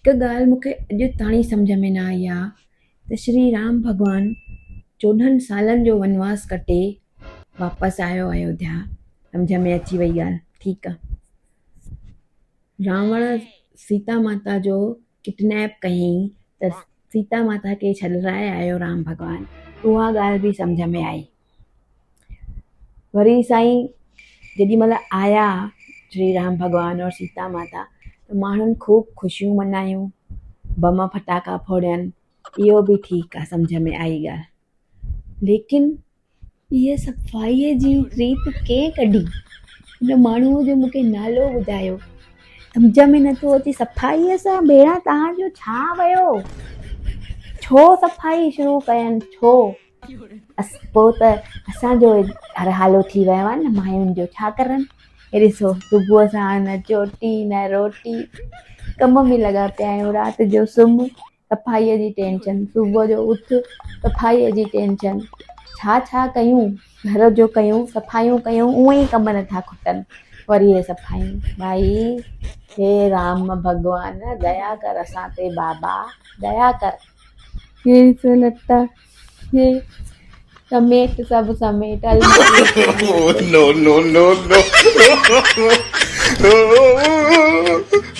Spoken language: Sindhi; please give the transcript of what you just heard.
هڪ ڳالهه مون کي اڄ تاڻي سمجهه ۾ نه آئي آ ته شري رام ڀڳوان 14 سالن جو ونواس ڪٽي واپس آيو ايوڌيا. سمجهه ۾ اچي وئي ڳالهه. ٺيڪ آ. راوڻ سيتا ماتا جو ڪڊنيپ ڪيائين ته سيتا ماتا کي ڇڏرائي آيو رام ڀڳوان. اها ڳالهه به سمجهه ۾ آئي. وري سائين جيڏي مهل آيا شري رام ڀڳوان اور سيتا ماتا ته ماڻهن خوب خوشيون منايون، بم ڦٽاڪا ڦوڙين، اهو به ٺيڪ آ سمجهه ۾ آئي ڳالهه. ليڪن هيء صفائيء جي ريت ڪنهن ڪڍي؟ ان ماڻهوء جو مون کي نالو ٻڌايو. سمجهه ۾ نٿو اچي صفائيء سان ڀيڻا توهان جو ڇا ويو؟ ڇو صفائي شروع ڪين ڇو؟ پوء ته اسان جو هر حالو ٿي ويو آهي نه ماين جو ڇا ڪرن؟ هي ڏسو صبح ساڻ نه چوٽي نه روٽي ڪم ۾ لڳا پيا آهيون رات جو سمهه صفائيء جي ٽينشن صبح جو اٿ صفائيء جي ٽينشن ڇا ڇا ڪيون گهر جو ڪيون صفايون ڪيون اونئن ئي ڪم نٿا کٽن وري هي صفايون ڀائي هي رام ڀڳوان ديا ڪر اسان تي بابا ديا ڪر. هي ڏسو لٽا هي سميٽ سڀ سميٽ الماري. No, no, no, no.